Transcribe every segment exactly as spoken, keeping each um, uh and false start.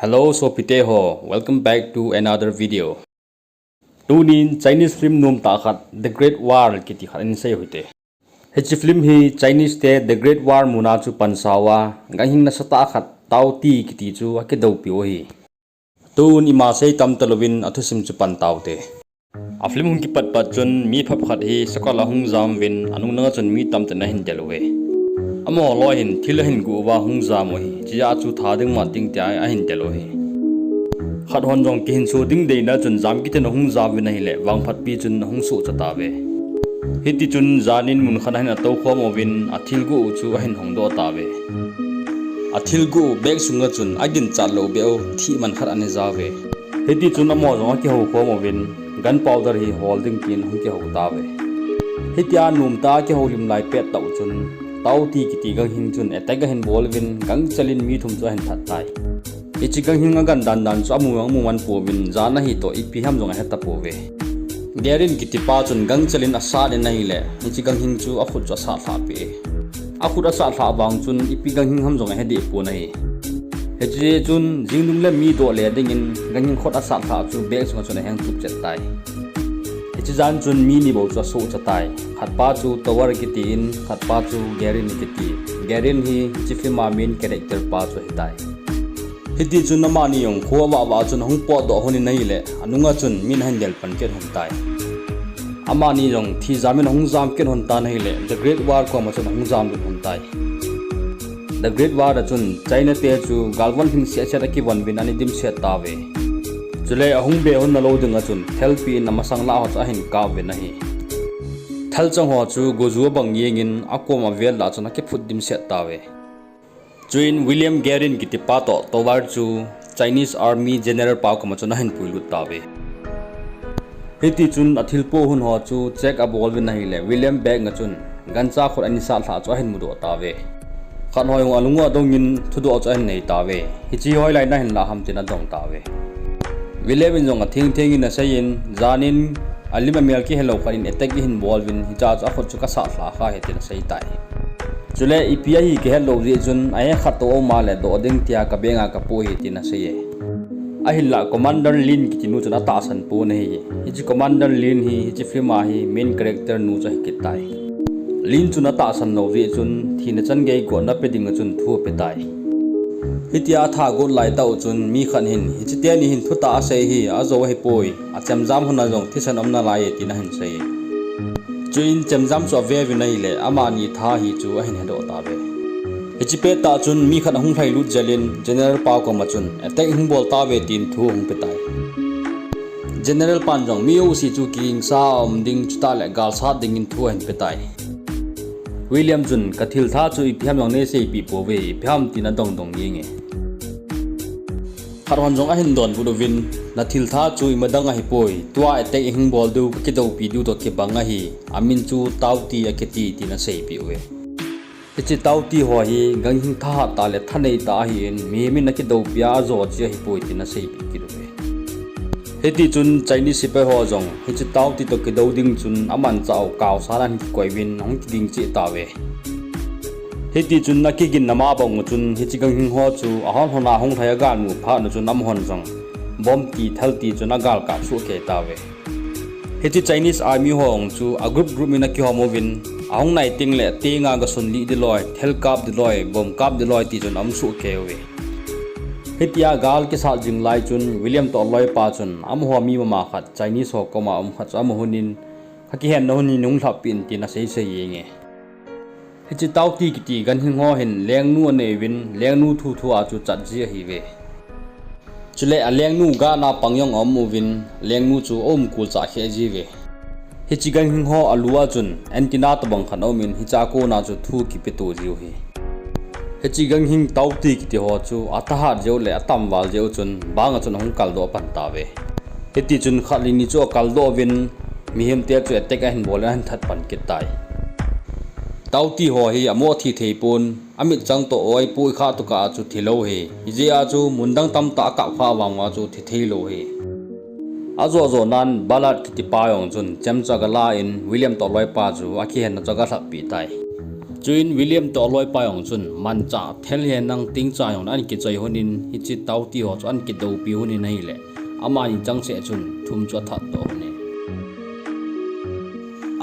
Hello sopite ho, welcome back to another video. Tunin Chinese film nomtah khat, The Great War kiti khat in sei u hite. Hiche film hi Chinese te The Great War muna chu pansa uva, ganghing nasatah khat Tao Te kiti chu akidoupiu ahi. Tun ima sei tam talouvin athusim chu pan taute. A film hung kipat pat chun mi phabep khat hi sakol a hung jam uvin, anung langa chun mi tamtah in ahin del uve. Amaho loi hin thil ahin guh uva hung jam u ahi, chujeh a chu tha ding mat ding tia ahin del u ahi. Khat hon jong kihinso ding deina chun jam kit in ahung jam uvin ahile, vangphatpi chun ahung sohcha tauve. Hitichun janin mun khat ahin atoukhom uvin, athil guh u chu ahin hongdoh tauve. Athil guh u bag sunga chun aginchat lou beh u thih man khat ana jauve. Hitichun amaho jong akihoukhom uvin, gunpowder hi hol ding tin ahung kihou tauve. Hitia nomtah a kihoulim lai pettah u chun, Tao Te kiti ganghing chun attack ahin bol uvin, gangchel in mi thum chu ahin that tai. Hiche ganghing agan dandan chu amu jong amu man pouvin, jan ahi toh ipi ham jong ahe tapouve. Garin kitipa chun gangchel in asat in ahile, hiche ganghing chu akhut chu asatlhah peh e. Akhut asatlhah vang chun ipi ganghing ham jong ahe deh pon ahi. Hiche chun jing dungle mi doh le dingin ganghing khut asatlhah chu bag sunga chun aheng chup chet tai. Hiche jan chun mi ni bou chu asohcha tai. Khatpa chu Tovar kiti in, khatpa chu Garin kiti. Garin hi hiche film a main character pa chu ahitai. Hitichun amani jong kho avah vah chun ahung potdoh lhon in ahile, anunga chun min ahin del pan kit lhon tai. Amani jong thijam in ahung jam kit lhon tan ahile, The Great War koma chun ahung jam lut lhon tai. The Great War a chun China te chu galvon lhingset set akivon uvin ana dimset tauve. Chule ahung be lhon nalou dinga chun thelpi in amasang lah ho chu ahin kap uvin ahi. Thelchang ho chu goju abang jengin akom avel lah chun akiphut dimset tauve. Chuin William Garin kitipa toh Tovar chu Chinese Army General pa koma chun ahin puilut tauve. Hitichun athilpo lhon ho chu check abol uvin ahile, William bag a chun gancha khut ana satlhah chu ahin mudoh tauve. Khat ho jong alung u adongin thudoh chu ahin nei tauve. Hiche hoilai in ahin lah ham tin adong tauve. William in jong atheng theng in aseiyin, janin alim amel kihelou khat in attack eihin bol uvin, hichea chu akhut chu kasatlhah kha ahi tin asei tai. Chule ipi ahi kihetlou jeh chun, ahe khat toh aum a le doh ding tia kabeng a kapoh ahi tin asei e. Ahinlah Commander Lin kiti nu chun atahsan pon ahi. Hiche Commander Lin hi hiche film a hi main character nu chu ahi kit tai. Lin chun atahsan lou jeh chun thina chan gei gotna pe dinga chun thu ape tai. Hitia atha got laitah u chun mi khat hin, hiche teni hin thutah asei hi, ajou ahipoi, achemjam lhon a jong thisan um nalai e tin ahin sei e. Chuin chemjam chu ave uvin ahile, amani tha hi chu ahin hedoh tauve. Hiche pettah chun mi khat ahung lhailut jel in General pa koma chun attack hung bol tauve tin thu ahung pe tai. General pan jong mi jouse chu kigingsa a um ding, chutah le gal sat dingin thu ahin pe tai. William chun kathil tha chu ipi ham jong neiseipeh pouve, ipi ham tin adong dong jenge. Khat hon jong ahin donbut uvin, nathil tha chu imadang ahipoi, tua attack ihung bol diu kakidoupi diu toh kibang ahi, amin chu Tao Te akiti tin aseipeh uve. Hiche Tao Te ho hi ganghing thahat tah le thanei tah ahin, mihem in akidoupi a ajo cheh ahipoi tin aseipeh kit uve. Hitichun Chinese sepai ho jong hiche Tao Te toh kidou ding chun amanchah u kaosan ahin kikoi uvin ahung kiging cheh tauve. Hitichun akiginna ma bang u chun hiche ganghing ho chu ahon hon a hung lhai agalmu phat u chun amahon jong bomb ti thal ti chun agalkap soh kei tauve. Hiche Chinese Army ho jong chu a group group in akihom uvin, ahung nai tengle tenga gasun lih ding loi, thal kap ding loi, bomb kap ding loi ti chun aum soh kei uve. Hitia gal kisat jing lai chun William toh aloipa chun amaho mi mama khat Chinese ho koma um khat chu amu lhonin, kakihenna lhon hi nunglhap peh in tin aseisei jenge. Hiche Tao Te kiti ganhing ho hin lengnu anei uvin, lengnu thuthu a chu chat ji ahiuve. Chule alengnu gana pang jong aum uvin, lengnu chu aumkol chah kheh jiuve. Hiche ganhing ho alu a chun antenna tobang khat aumin, hichea kona chu thu kipeto jiu ahi. Hiche ganhing Tao Te kiti ho chu athahat jeh u le atamval jeh u chun banga chun ahung kaldoh pan tauve. Hitichun khat le ni chu akaldoh uvin, mihemte chu attack ahin bol in ahin that pan kit tai. Tao Te ho hi amoh thi thei pon, amitchang toh oi pui kha tukah a chu thilou ahi. Hijeh a chu mundang tamtah akap kha vang uva chu thitheilou ahi. Ajoh joh nan Ballard kitipa jong chun chem chu agalan William toh aloipa chu akihenna chu agalhap peh tai. Chuin William toh aloipa jong chun manchah thel hihen lang tingcha jong le ahin kichoi lhonin, hiche Tao Te ho chu ahin kidoupi lhonin ahile, amani changseh chun thum chu athat doh lhone.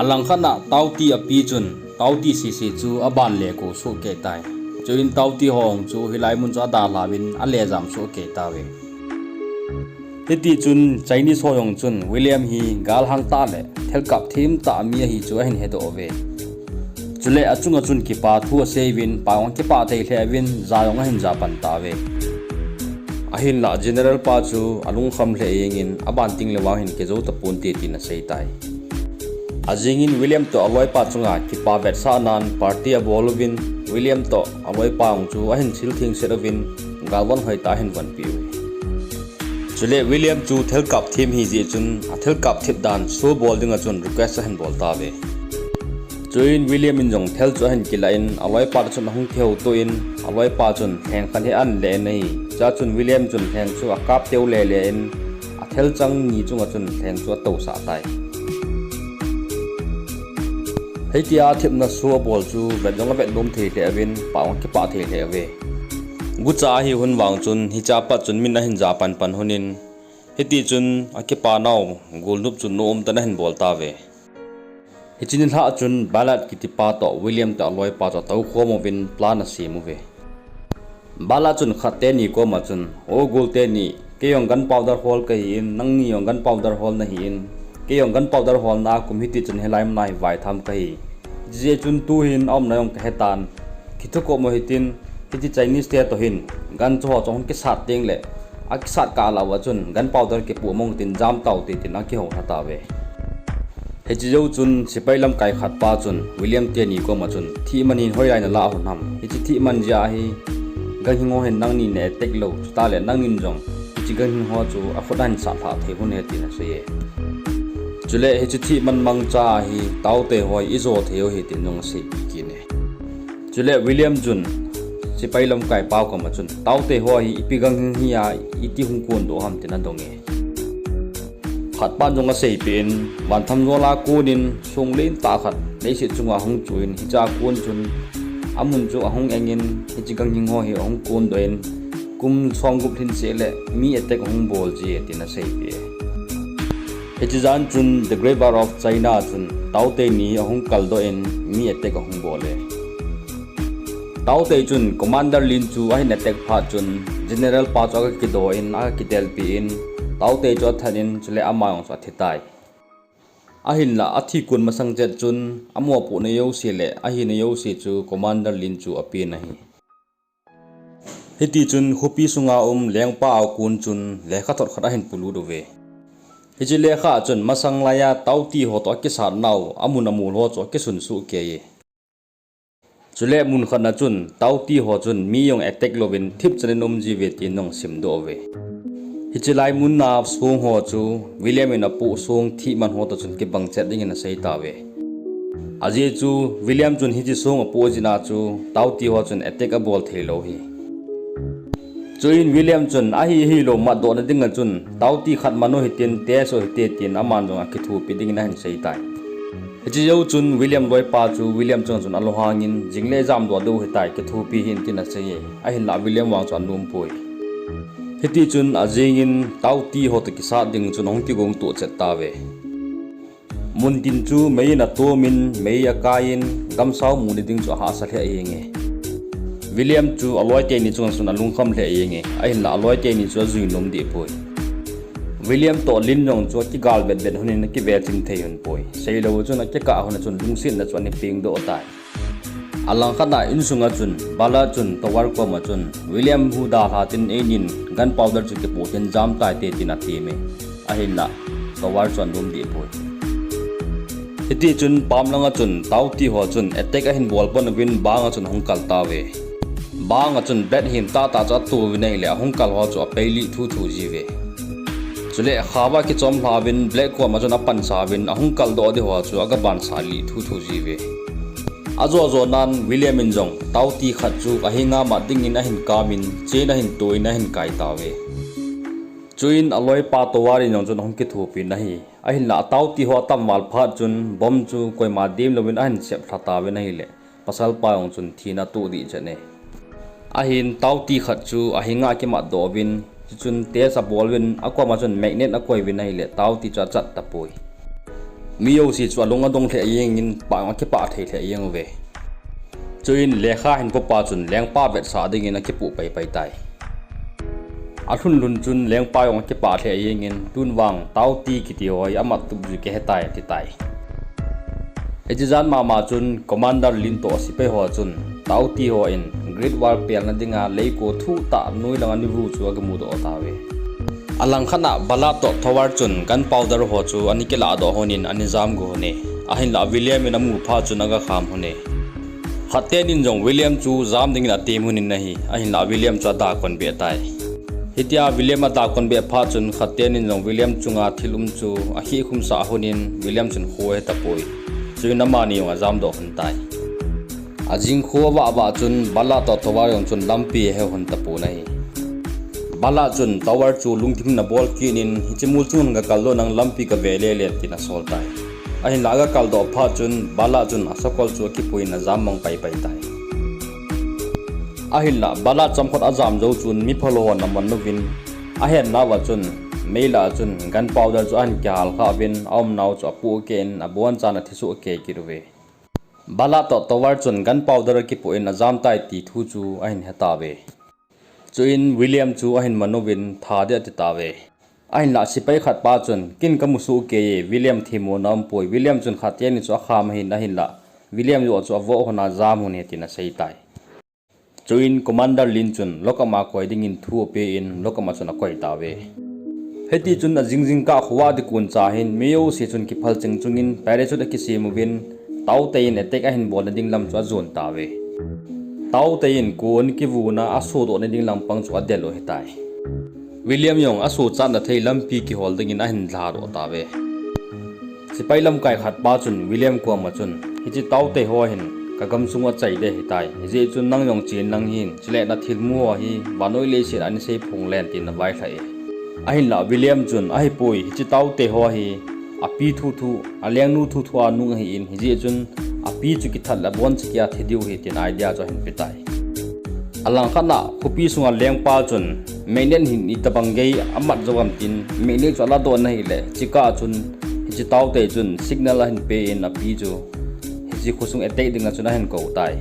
Alangkhat a Tao Te api chun Tao Te sese chu aban le ko sohkei tai. Chuin Tao Te ho jong chu hilai mun chu adalhauvin alejam sohkei tauve. Hitichun Chinese ho jong chun William hi galhang tah le thelkap them tah mi ahi chu ahin hedoh uve. Chule achunga chun kipa thu aseiuvin, pa jong akipah thei lheh uvin, ja jong ahin ja pan tauve. Ahinlah General pa chu alungkham lheh jengin, aban tengle vang hin kijou taponte tin aseitai. Ajingin William toh aloipa chunga kipa vetsahnan party abol uvin, William toh aloipa jong chu ahin chilthengset uvin, galvan hoitah ahin vonpeh uve. Chule William chu thelkap them ahijeh chun, athelkap thep dan show bol dinga chun request ahin bol tauve. Chuin William in jong thel chu ahin kilah in, aloipa toh chun ahung kihoutoh in, aloipa chun lheng khat hi ahin leh in ahi. Chua chun William chun lheng chu akap teu lele in, athel chang ni chunga chun lheng chu atousah tai. Hitia athepna show abol chu vet jong avet nom thei lheh uvin, pa jong akipah thei lheh uve. Gucha ahi hun vang chun hichea pat chun min ahin ja pan pan lhonin, hitichun akipa nau golnop chu nom tah in ahin bol tauve. Hiche nilhah chun Ballard kitipa toh William toh aloipa chu atoukhom uvin plan asem uve. Ballard chun khat teni koma chun, O gol teni, kei jong gunpowder hol kahin, nangni jong gunpowder hol nahin, kei jong gunpowder holna a kum hitichun hilai muna hi vaitham kahi. Hijeh chun tuhin aumna jong kahetan, kithukop u hitin, hiche Chinese te toh hin gun chu ho chu hung kisat tengle, akisat kah lah uva chun gunpowder kipoh mong tin jam taute tin akihoulha tauve. Hiche jou chun sepai lamkai khat pa chun William teni koma chun, Thihman hi hoilai nalah lhon ham? Hiche thihman jeh a hi ganghing ho hin nangni na attack lou, chuteng le nangnin jong hiche ganghing ho chu akhut a hin satlhah thei lhon e, tin aseiye. Chule hiche thihman mangcha a hi Taote ho hi ijo thei u ahi tin jong aseipeh kit e. Chule William chun sepai lamkai pa koma chun, Taote ho hi ipi ganghing hia iti hung kondoh ham, tin adonge. Khat pan jong aseipeh in, vanthamjol a konin song lentah khat leiset chunga hung chuh in, hichea kon chun amun chu ahung engin, hiche ganghing ho hi ahung kondoh in, kum somgup lhin seh le mi attack ahung bol ji e, tin aseipeh e. Hiche jan chun The Great Wall of China chun Taote ni ahung kaldoh in, mi attack ahung bol e. Taote chun Commander Lin chu ahin attack phat chun General pa chu agakidoh in, agakidelpi in, Taote chu athat in, chule ama jong chu athitai. Ahinlah athi kon masang chet chun amopohna jouse le ahina jouse chu Commander Lin chu apen ahi. Hitichun khopi sunga um lengpa a kon chun lekhathot khat ahin polut uve. Hiche lekha a chun masang laiya Taote ho toh akisatnau amun amol ho chu akisunsuh keiye. Chule mun khatna chun Taote ho chun mi jong attack louvin thipchan in um jiuve tin jong asimdoh uve. Hiche lai muna song ho chu William in apoh song thihman ho toh chun kibang chet dingin aseitauve. Ajeh chu William chun hiche song apoh jeh a chu Taote ho chun attack abol theilou ahi. Chuin William chun ahi ahilou matdohna dinga chun Taote khat man u hitin, test u hite tin aman jong akithopi dingin ahin seitai. Hiche jou chun William loipa chu William chunga chun alunghangin, jingle jamdoh diu ahitai, kithopi hih in, tin aseiye. Ahinlah William vang chu anompoi. Hitichun ajingin Taote ho toh kisat ding chun ahung kigongtoh chet tauve. Muntin chu mei in atomin, mei akaiyin, gamsau muna ding chu ahahsa lheh jenge. William chu aloiteni chunga chun alungkham lheh jenge, ahinlah aloiteni chu ajui nom dehpoi. William toh Lin jong chu akigal vetvet lhonin akive ching thei lhonpoi. Seilou chun akikah lhona chun lungsetna chu ana pengdoh tai. Alangkhat a insunga chun Ballard chun Tovar koma chun, William hu dalha tin einin gunpowder chu kipoh tin jam taite, tin ateme. Ahinlah Tovar chu anom dehpoi. Hitichun pam langa chun Taote ho chun attack ahin bol pan uvin banga chun ahung kal tauve. Banga chun Black him tahtah chu atouvin ahile ahung kal ho chu apei lih thuthu jiuve. Chule khava kichom lhauvin Black koma chun apansauvin ahung kaldoh ding ho chu agabansah lih thuthu jiuve. Ajo jonan William in jong Taote khat chu ahinga mat dingin ahin kamin, chain ahin toin ahin kai tauve. Chuin aloipa Tovar in jong chun ahung kithopin ahi. Ahinlah Taote ho atamval phat chun bomb chu koima demlouvin ahin seplha tauvin ahile, Pasal pa jong chun thina atoh dih chet e. Ahin Tao Ti khat chu ahinga akimat doh uvin, chuchun test abol uvin, akoma chun magnet akoi uvin ahile Tao Ti chu achat tapoi. Mi jouse chu alung adong lheh jengin, pah jong akipah thei lheh jeng uve. Chuin lekha ahin popa chun lengpa vetsah dingin akipuh paipai tai. Alhun lhun chun lengpa jong akipah lheh jengin, tun vang Tao Ti kiti ho hi amat tup jui kahe tai, ati tai. Hiche jan mama chun Commander Lin toh sepai ho chun Tao Ti hon Great Wall pelna dinga leiko thuh tah noi langa anivu chu akimu doh tauve. Alangkhat a Ballard toh Thoward chun gunpowder ho chu ana kilah doh lhonin ana jam go lhone. Ahinlah William in amu phat chun aga kham lhone. Khat tenin jong William chu jam dingin atem lhonin ahi, ahinlah William chu ada kon beh tai. Hitia William ada kon beh phat chun khat tenin jong William chunga thil um chu akhih khum sah lhonin William chun kho ahe tapoi. Chuin amani jong ajam doh lhon tai. Ajing kho avah vah chun Ballard toh Thoward jong chun lampi ahe lhon tapon ahi. Ballard chun Thoward chu lungthim in abol kit in, hiche mol chunga kal lou, nang lampi kave lele, tin asol tai. Ahinlah aga kal doh phat chun Ballard chun asakol chu akipuiyin ajam mang paipai tai. Ahinlah Ballard chomkhat ajam jou chun mi phalou hon aman uvin, ahen nauva chun meilah a chun gunpowder chu ahin kihal khah uvin, aumnau chu apohkeh in abonchan athisoh kei kit uve. Ballard toh Thoward chun gunpowder akipoh in ajam tai ti thu chu ahin he tauve. Chuin William chu ahin man uvin, tha ding ati tauve. Ahinlah sepai khat pa chun, ken kamu soh kei e, William themmo na umpoi. William chun khat tenin chu akham ahin, ahinlah William joh chu avoh lhona jam lhon ahi tin asei tai. Chuin Commander Lin chun lockup a koi dingin thu apen, lockup a chun akoi tauve. Hitichun ajing jingkah khovah ding kon cha hin mi jouse chun kiphal cheng chungin parachute akisem uvin, Tao Te in attack ahin bolna ding lam chu ajon tauve. Tao Te in kon kivuna asodohna ding lampang chu adel u ahitai. William jong asochatna thei lampi kihol dingin ahin lhadoh tauve. Sepai lamkai khat pa chun William koma chun, hiche Tao Te ho hin kagamsung u achai ding ahitai. Hijeh chun nang jong chen lang hin, chule nathilmu ho hi vannoi leiset a ana seiphong len, tin availhah e. Ahinlah William chun, ahipoi, hiche Tao Te ho hi api thuthu, alengnu thuthu a nung ahin, hijeh chun api chu kithat le abonchakeiya thi diu ahi, tin idea chu ahin pe tai. Alangkhat a khopi sunga lengpa chun magnet hin itobang gei amat jou ham tin, magnet chu aladoh in ahile, hiche kah chun hiche Tao Te chun signal ahin pen api chu hiche khosung attack dinga chun ahin kou tai.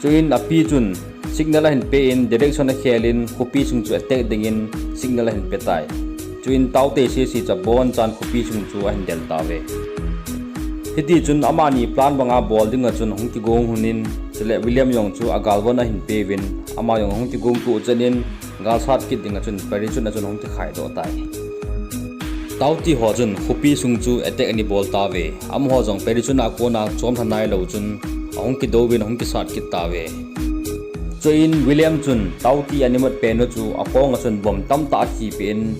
Chuin api chun signal ahin pen direction akhelin khopi sung chu attack dingin signal ahin pe tai. Chuin Tao Te sese chu abonchan khopi sung chu ahin del tauve. Hitichun amani plan banga bol dinga chun ahung kigong lhonin, chule William jong chu agalvon ahin peuvin, ama jong ahung kigong toh chenin, gal sat kit dinga chun parachute a chun ahung kikhaidoh tai. Tao Te ho chun khopi sung chu attack ana bol tauve. Amaho jong parachute a kona chomlha nailou chun ahung kidouvin ahung kisat kit tauve. Chuin William chun Tao Te ana mut pen u chu akonga chun bomb tamtah akhipeh in,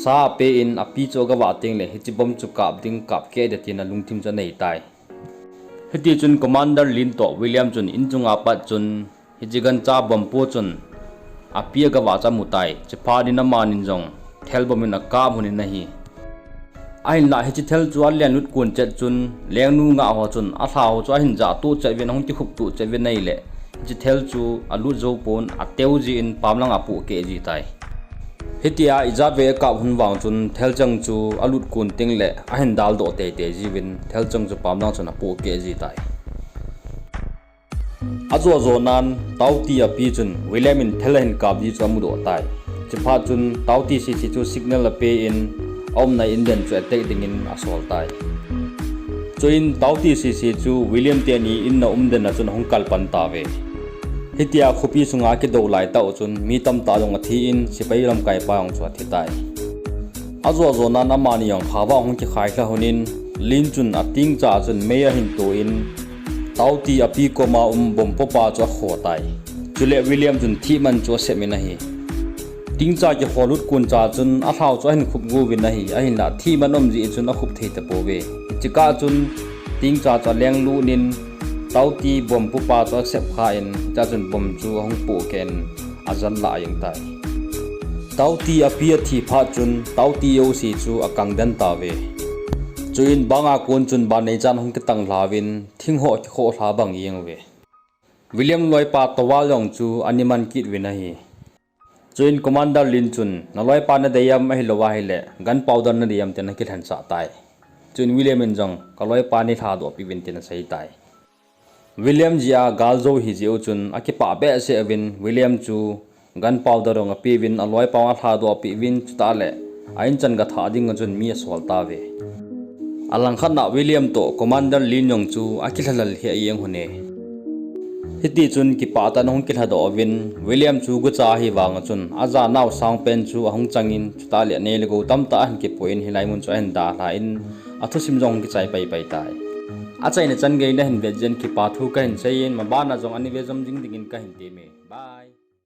sa apen, api chu agavah tengle hiche bomb chu kap ding, kap keh ding tin alungthim chu anei tai. Hitichun Commander Lin toh William chun inchunga pat chun hiche gancha bomb pu chun api agavah chu amu tai. Chuphat in amanin jong thel bomb in akap lhonin ahi. Ahinlah hiche thel chu alenlut kon chet chun lengnu ngah ho chun alha ho chu ahin jah toh chet uvin, ahung kikhup toh chet uvin ahile, hiche thel chu alut jou pon, ateu jeh in pamlang apohkeh ji tai. Hitia ijat vei akap lhon vang chun thelchang chu alut kon tengle ahin daldoh teitei jiuvin, thelchang chu pamlang chun apohkeh ji tai. Ajo ajonan Tao Te api chun William in thel ahin kap ji chu amudoh tai. Chuphat chun Tao Te sese chu signal apen, aumna in den chu attack dingin asol tai. Chuin Tao Te sese chu William teni inna um den a chun ahung kalpan tauve. Hitia khopi sunga akidou laitah u chun mi tamtah jong athin, sepai lamkaipa jong chu athi tai. Ajo ajonan amani jong khavah ahung kikhailha lhonin, Lin chun atingcha chun mei ahin toh in, Tao Te api koma um bomb popa chu akho tai. Chule William chun thihman chu asep in ahi. Tingcha kikholut koncha chun alhau chu ahin khup uvin ahi, ahinlah thihman um jeh chun akhup thei tapouve. Hichekah chun tingcha chu alenglut in, Tao Te bomb popa chu asep khan, hichea chun bomb chu ahung pohkeh in, ajanlah jeng tai. Tao Te api athi phat chun Tao Te jouse chu akangden tauve. Chuin banga kon chun ban neichan hung kitang lhauvin, thing ho kikhoh lha bang jeng uve. William loipa Towal jong chu ana man kit uvin ahi. Chuin Commander Lin chun, "Naloipa nadei am, ahilou ahile gunpowder nadei am?" tin akilhensah tai. Chuin William in jong, "Kaloipa neilhadoh peh uvin," tin asei tai. William jeh a gal jou ahi jeh u chun akipah behseh uvin, William chu gunpowder jong apeuvin, aloipa jong alhadoh peh uvin, chutah le a-in chan gathah ding a chun mi asol tauve. Alangkhat na William toh Commander Lin jong chu akilhalal lheh jeng un e. Hitichun kipah tah in ahung kilhadoh uvin, William chu gucha ahi vang a chun ajanau sangpen chu ahung changin, chutah le nei le gou tamtah ahin kipoh in, hilai mun chu ahin dalhan, athusim jong hung kichai paipai tai. Achaina chan gei nahin vet jeh in kipa thu kahin seiyin, maban a jong ana ve jom jing dingin kahin temme. Bye.